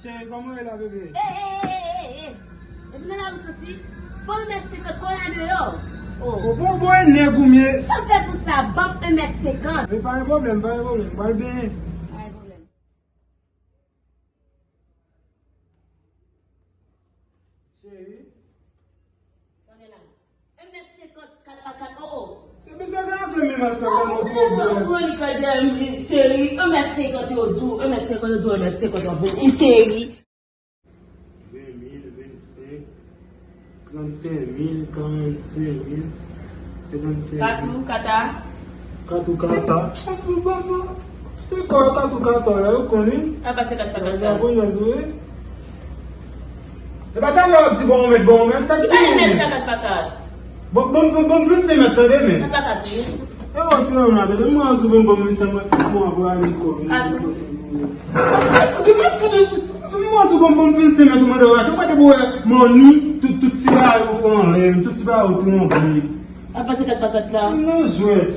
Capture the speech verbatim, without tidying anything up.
Cheri, kòman w ye la, bebe? E, e, e, e, e, e. Depi nan lari w soti, ban m yon mèt senkant, kole a deyò. O. O, bon, bon, e nèg ou m ye. Sa m fè pou sa, ban m yon mèt senkant. E pa gen pwoblèm, pa gen pwoblèm. M pral benyen. Pa gen pwoblèm. Cheri. Sa gen la? Yon mèt senkant, kat pa kat, o, o. Se bizarre, gen afè menm asta, pa gen pwoblèm. Ou wè li kòdè, cheri, yon mèt senkant yo di w, yon mèt senkant yo di w, yon mèt senkant yo bon, e cheri. Ven mil, vennsenk, trannsenk mil, karannsenk mil, senkannsenk mil. Katou, kata. Katou, kata. Se kwa katou, kata la, yo konnen. A pa se kat pa kat la. Japonèz, wi. Se pa talè w ap di bon mèt, bon mèt, sa ki gen? Ki pa mèt sa kat pa kat? Bon, bon, bon, bon, vennsenk mèt, tande, men. Kat pa kat, wi. E w ap tande, tande, mwen ap di bon, bon, vennsenk mèt, mwen ap ale kò. Katou. Depi fout, si mwen di bon, bon, vennsenk mèt, ou mande w achte, ou pa te pou wè mòn ni, tout, tout ti bagay ou anlè, tout ti bagay ou tou anlè. A pa se kat pa kat la. Non, jwèt.